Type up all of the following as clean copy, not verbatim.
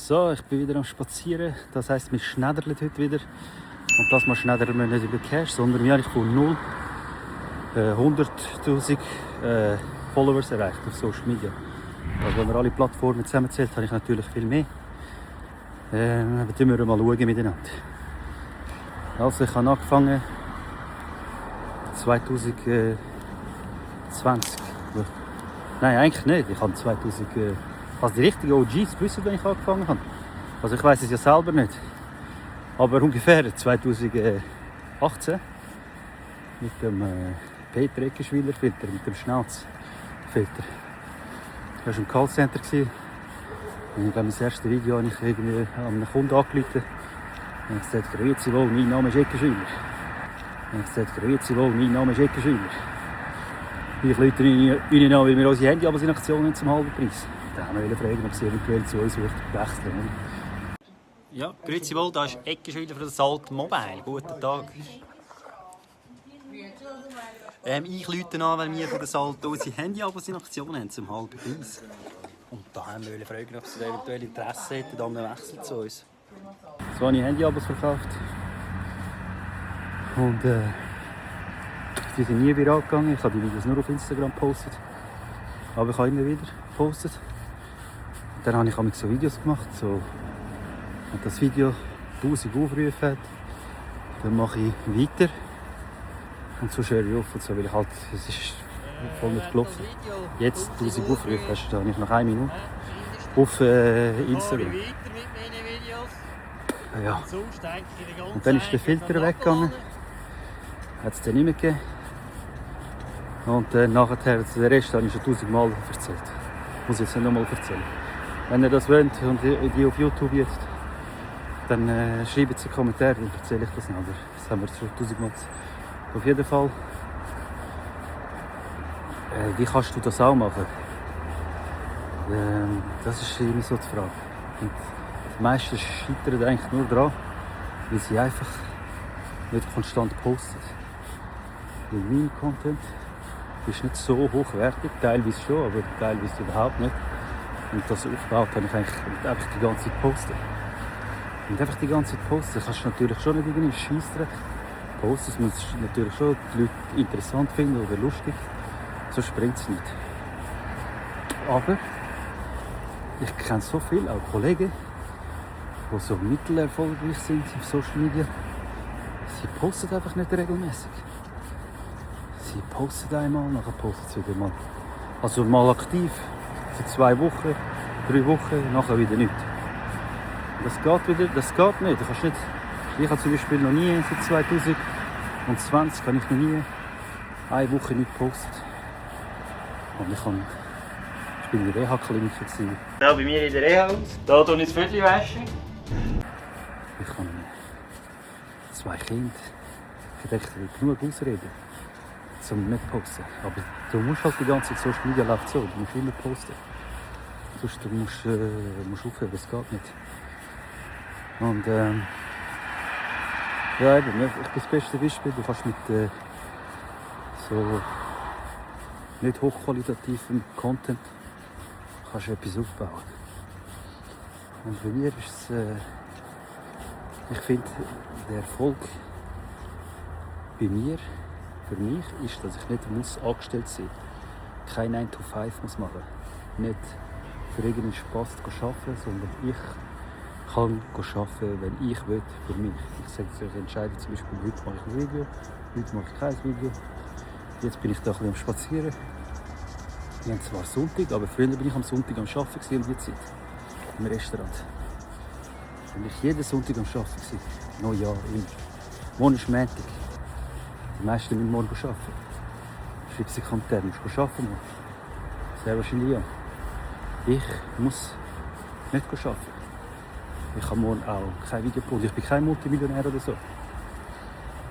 So, ich bin wieder am Spazieren. Das heisst, wir schnäderlen heute wieder. Und das Mal schnädern wir nicht über Cash, sondern wir haben von 0 100'000 Followers erreicht auf Social Media. Also wenn man alle Plattformen zusammenzählt, habe ich natürlich viel mehr. Aber tun wir mal schauen miteinander. Also ich habe angefangen 2020. Nein, eigentlich nicht. Ich habe 2000... Also die richtigen OGs wissen, wenn ich angefangen habe. Also ich weiß es ja selber nicht. Aber ungefähr 2018 mit dem Peter Eckenschwiler Filter, mit dem Schnauzfilter. Ich war im Callcenter. Und ich glaube, das erste Video habe ich irgendwie an einen Kunden angerufen. Und ich gesagt, grüezi wohl, mein Name ist Eckenschwiler. Und ich gesagt, grüezi wohl, mein Name ist Eckenschwiler. Ich rufe Ihnen an, weil wir unsere Handy-Abonnement haben zum halben Preis. Da haben wir fragen, ob Sie eventuell zu uns wechseln. Ja, grüezi wohl, da ist Eckenschwiler für das Salt Mobile. Guten Tag. Ich rufe an, weil wir von der Salt unsere Handy-Abonnement haben zum halben Preis. Und da haben wir fragen, ob Sie eventuell Interesse hätten an einem Wechsel zu uns. So habe ich Handy-Abos verkauft. Und die sind nie viral gegangen. Ich habe die Videos nur auf Instagram gepostet. Aber ich habe immer wieder gepostet. Und dann habe ich so Videos gemacht. So, wenn das Video 1000 Aufrufe hat, dann mache ich weiter. Und so höre ich auf. Und so, weil ich halt, es ist voll nicht gelaufen. Jetzt 1000 Aufrufe hast du, da habe ich nach 1 Minute auf Instagram. Ja. Und dann ist der Filter weggegangen. Hat es dann nicht mehr gegeben. Und nachher, den Rest habe ich schon 1000 Mal erzählt. Muss ich jetzt nicht nochmal erzählen. Wenn ihr das wollt und die auf YouTube jetzt, dann schreibt es in die Kommentare, dann erzähle ich das noch. Aber das haben wir schon 1000 Mal gesagt. Auf jeden Fall, wie kannst du das auch machen? Das ist immer so die Frage. Und die meisten scheitern eigentlich nur daran, weil sie einfach nicht konstant posten. Weil mein Content ist nicht so hochwertig, teilweise schon, aber teilweise überhaupt nicht. Und das aufgebaut habe ich eigentlich einfach die ganze Zeit posten. Und einfach die ganze Zeit posten, kannst du natürlich schon nicht irgendwie Scheissdreck posten. Das muss natürlich schon die Leute interessant finden oder lustig. So springt es nicht. Aber ich kenne so viele, auch Kollegen, die so mittelerfolgreich sind auf Social Media. Sie posten einfach nicht regelmäßig. Sie posten einmal, nachher posten sie wieder mal. Also mal aktiv, für 2 Wochen, 3 Wochen, nachher wieder nicht. Das geht nicht. Du kannst nicht. Ich habe zum Beispiel noch nie, seit 2020 habe ich noch nie 1 Woche nicht gepostet. Und ich bin in der Reha-Klinik. Ja, bei mir in der Reha aus. Da tue ich das Viertel waschen. Ich habe 2 Kinder. Ich denke, ich will genug ausreden, um nicht zu posten. Aber du musst halt die ganze Zeit, Social Media läuft so, du musst immer posten. Sonst musst du aufhören, das geht nicht. Und ja, eben, ich bin das beste Beispiel. Du kannst mit so nicht hochqualitativem Content kannst du etwas aufbauen. Und bei mir ist es, ich finde, der Erfolg bei mir, für mich, ist, dass ich nicht angestellt sein muss. Kein 9 to 5 muss machen. Nicht für irgendeinen Spass arbeiten, sondern ich kann arbeiten, wenn ich will, für mich. Ich entscheide zum Beispiel, heute mache ich ein Video, heute mache ich kein Video. Jetzt bin ich da ein bisschen am Spazieren. Wir haben zwar Sonntag, aber früher bin ich am Sonntag am Arbeiten um die Zeit. Im Restaurant. Bin ich jeden Sonntag am Arbeiten gewesen. Neujahr, immer. Morgen ist Montag. Die meisten müssen morgen arbeiten. Schreibt sich an den, musst du arbeiten morgen? Sehr wahrscheinlich ja. Ich muss nicht arbeiten. Ich habe morgen auch kein Video posten. Ich bin kein Multimillionär oder so.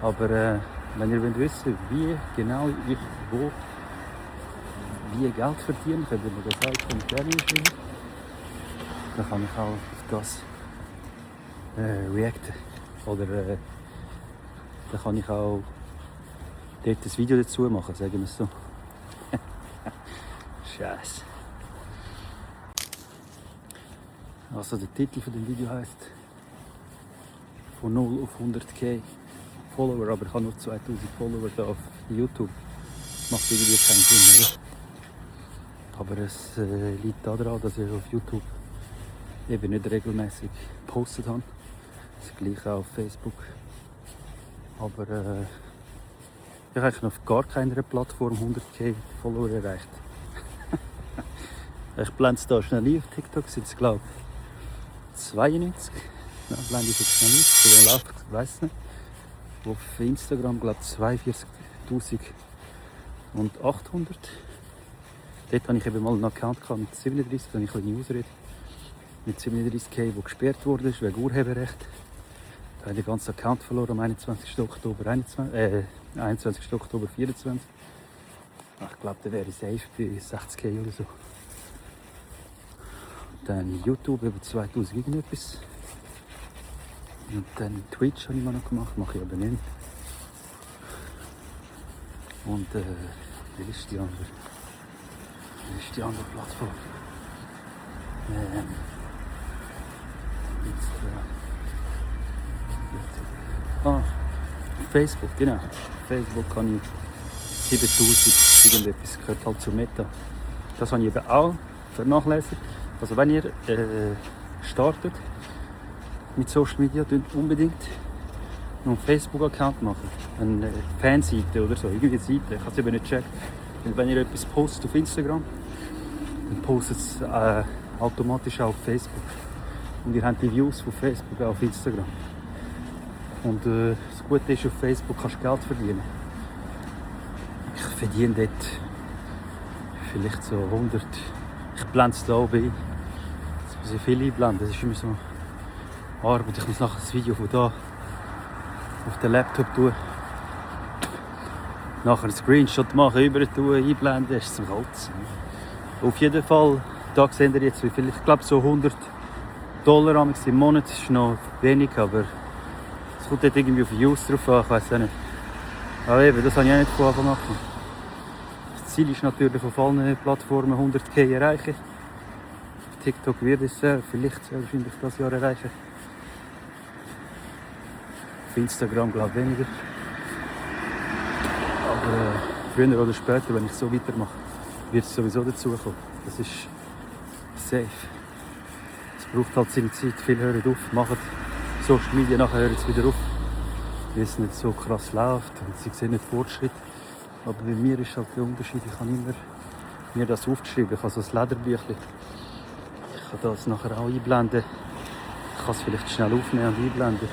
Aber wenn ihr wissen wollt, wie genau ich wie Geld verdiene, könnt ihr mir das auch in die Kommentare schreiben. Dann kann ich auch auf das reacten. Oder dann kann ich auch dort ein Video dazu machen, sagen wir es so. Scheiße. Also der Titel von dem Video heisst von 0 auf 100k Follower, aber ich habe nur 2000 Follower da auf YouTube. Macht irgendwie keinen Sinn, oder? Aber es liegt daran, dass ich auf YouTube eben nicht regelmäßig gepostet habe. Das gleiche auch auf Facebook. Aber ich habe eigentlich auf gar keiner Plattform 100k Follower erreicht. Ich blende es hier schnell ein. Auf TikTok sind es, glaube ich, 92. Ja, blende ich jetzt schnell ein. Wie lange läuft, ich weiß es nicht. Auf Instagram, glaube ich, 42.800. Dort hatte ich eben mal einen Account mit 37, da habe ich ein bisschen Ausrede. Mit 37k, der gesperrt wurde, wegen Urheberrecht. Da habe ich den ganzen Account verloren am 21. Oktober 21. Oktober 24. Ich glaube, da wäre ich safe bei 60k oder so. Dann YouTube über 2000 irgendetwas. Und dann Twitch habe ich mal noch gemacht, mache ich aber nicht. Und wie ist die andere? Wie ist die andere Plattform? Facebook, genau. Facebook kann ich 7000 irgendetwas, gehört halt zu Meta. Das habe ich eben auch vernachlässigt. Also wenn ihr startet mit Social Media, unbedingt einen Facebook-Account machen. Eine Fanseite oder so, irgendwie eine Seite. Ich habe es eben nicht gecheckt. Weil wenn ihr etwas postet auf Instagram, dann postet es automatisch auch auf Facebook. Und ihr habt die Views von Facebook auch auf Instagram. Und das Gute ist, auf Facebook kannst du Geld verdienen. Ich verdiene dort vielleicht so 100. Ich blende es da oben ein. Das muss ich viel einblenden. Das ist immer so Arbeit. Ich muss nachher das Video von da auf den Laptop tun. Nachher einen Screenshot machen, über tun, einblenden. Das ist zum Kotzen. Auf jeden Fall, da seht ihr jetzt wie viel. Ich glaube so $100 im Monat. Das ist noch wenig, aber es kommt dort irgendwie auf Views drauf an, ich weiß auch nicht. Aber eben, das habe ich auch nicht von Anfang an gemacht. Das Ziel ist natürlich auf allen Plattformen 100k erreichen. Auf TikTok wird es vielleicht sehr wahrscheinlich das Jahr erreichen. Auf Instagram glaube ich weniger. Aber früher oder später, wenn ich so weitermache, wird es sowieso dazu kommen. Das ist safe. Es braucht halt seine Zeit. Viele hören auf, machen Social Media, nachher hören es wieder auf, weil es nicht so krass läuft und sie sehen nicht Fortschritt. Aber bei mir ist halt der Unterschied, ich habe immer mir das aufgeschrieben. Ich habe so ein Lederbüchlein. Ich kann das nachher auch einblenden. Ich kann es vielleicht schnell aufnehmen und einblenden.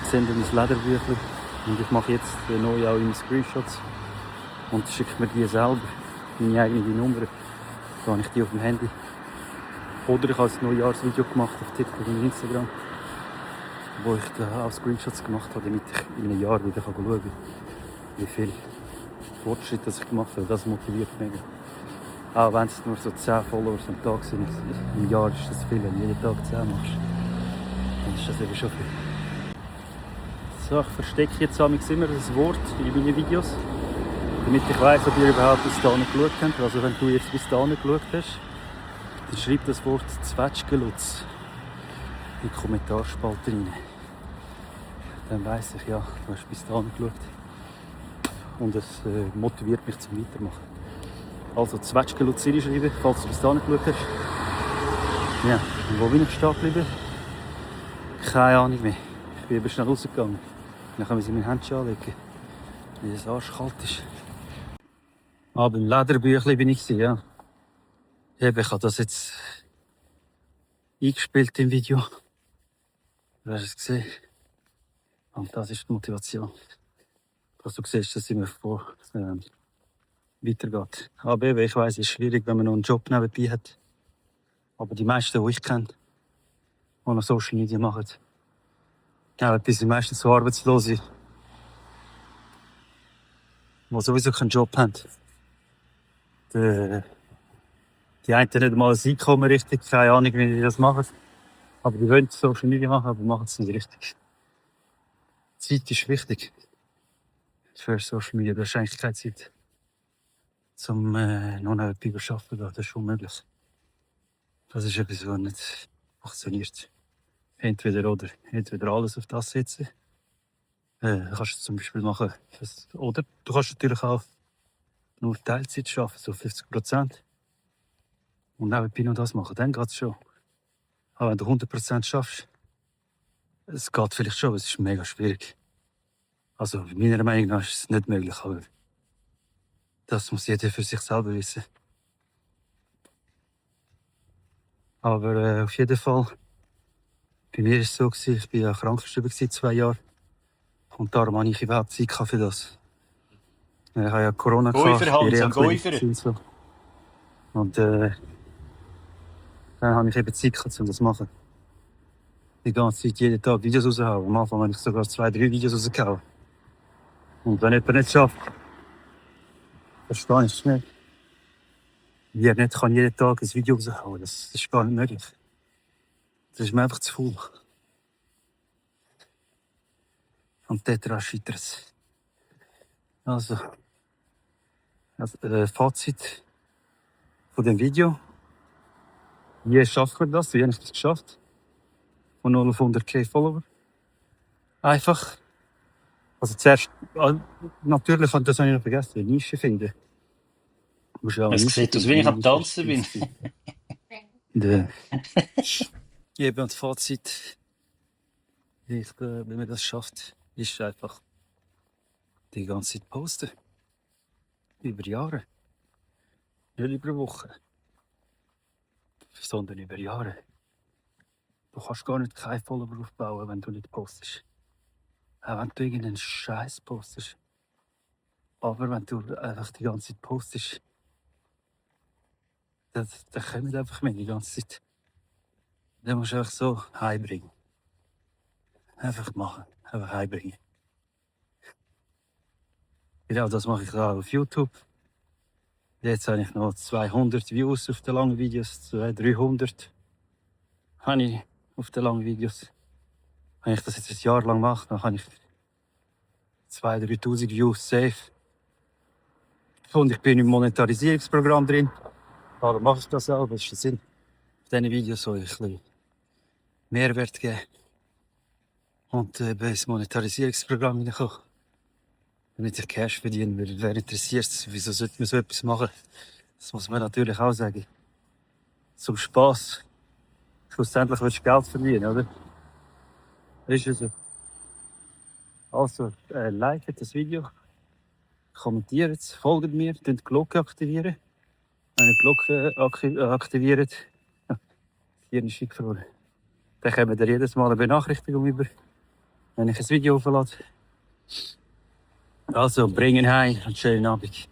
Sie sehen dann ein Lederbüchlein. Und ich mache jetzt neu auch immer Screenshots und schicke mir die selber, meine eigene Nummer. Da habe ich die auf dem Handy. Oder ich habe ein Neujahrsvideo gemacht auf TikTok und Instagram, wo ich da auch Screenshots gemacht habe, damit ich in einem Jahr wieder schauen kann, wie viel Fortschritt das ich gemacht habe. Das motiviert mich. Auch wenn es nur so 10 Follower am Tag sind, im Jahr ist das viel. Wenn du jeden Tag 10 machst, dann ist das eben schon viel. So, ich verstecke jetzt immer das Wort in meinen Videos, damit ich weiss, ob ihr überhaupt bis dahin geschaut habt. Also wenn du jetzt bis dahin geschaut hast, dann schreib das Wort Zwetschgenlutz in die Kommentarspalte rein. Dann weiss ich, ja, du hast bis dahin geschaut. Und es motiviert mich zum Weitermachen. Also Zwetschgenlutz reinschreiben, falls du bis dahin geschaut hast. Ja, und wo bin ich stehen geblieben? Keine Ahnung mehr. Ich bin eben schnell rausgegangen. Dann können wir sie in mein Händchen anlegen, weil es arschkalt ist. Ah, beim Lederbüchlein bin ich, ja. Eben, ich habe das jetzt eingespielt im Video. Du hast es gesehen. Und das ist die Motivation. Dass du siehst, dass es immer weitergeht. Aber eben, ich weiss, es ist schwierig, wenn man noch einen Job nebenbei hat. Aber die meisten, die ich kenne, die noch Social Media machen, ja, die sind meistens so Arbeitslose, die sowieso keinen Job haben. Die einen nicht mal ein Einkommen richtig, keine Ahnung, wie die das machen. Aber die wollen Social Media machen, aber machen es nicht richtig. Zeit ist wichtig für Social Media. Du hast eigentlich keine Zeit, um noch nebenbei zu arbeiten. Das ist unmöglich. Das ist etwas, was nicht funktioniert. Entweder oder. Entweder alles auf das setzen. Kannst du zum Beispiel machen. Oder du kannst natürlich auch nur Teilzeit arbeiten, so 50%. Und nebenbei noch das machen, dann geht es schon. Aber wenn du 100% schaffst, es geht vielleicht schon, aber es ist mega schwierig. Also meiner Meinung nach ist es nicht möglich, aber das muss jeder für sich selber wissen. Aber auf jeden Fall, bei mir war es so, ich war ja krankgeschrieben 2 Jahre. Und darum hatte ich überhaupt Zeit für das. Ich hatte ja Corona, Gäufer, ich Hans, bin am Gäufer. so. Und dann habe ich eben Zeit, um das zu machen. Die ganze Zeit, jeden Tag Videos raushauen. Am Anfang habe ich sogar 2, 3 Videos rausgehauen. Und wenn jemand nicht schafft, verstehe ich es nicht. Wie er nicht kann jeden Tag ein Video raushauen, das ist gar nicht möglich. Das ist mir einfach zu faul. Und daran scheitert es. Also, Fazit von dem Video. Wie schafft man das? Wie habe ich das geschafft? Von 0 auf 100.000 Follower. Einfach. Also zuerst, natürlich, das habe ich noch vergessen, eine Nische finden. Es sieht aus, wie ich am Tanzen bin. Eben, das Fazit, wie man das schafft, ist einfach die ganze Zeit posten. Über Jahre. Nicht über Wochen. Sondern über Jahre. Du kannst gar nicht keinen Follower aufbauen, wenn du nicht postest. Auch wenn du irgendeinen Scheiß postest. Aber wenn du einfach die ganze Zeit postest, dann kommen einfach mehr die ganze Zeit. Dann musst du einfach so heimbringen. Einfach machen. Einfach heimbringen. Genau das mache ich auch auf YouTube. Jetzt habe ich noch 200 Views auf den langen Videos, 200, 300 habe ich auf den langen Videos. Wenn ich das jetzt ein Jahr lang mache, dann habe ich 2.000, 3.000 Views safe. Und ich bin im Monetarisierungsprogramm drin. Darum mache ich das auch, das ist der Sinn. Auf diesen Videos soll ich ein bisschen Mehrwert geben. Und ins Monetarisierungsprogramm hineinkommen. Damit ich Cash verdiene, weil wer interessiert es, wieso sollte man so etwas machen? Das muss man natürlich auch sagen. Zum Spass. Schlussendlich willst du Geld verdienen, oder? Das ist ja so. Also, liket das Video, kommentiert es, folgt mir, die Glocke aktivieren. Wenn ihr die Glocke aktiviert, hier ist schick verloren. Dann kommt ihr jedes Mal eine Benachrichtigung über, wenn ich ein Video hochlade. Also, bringen heim, einen schönen Abend.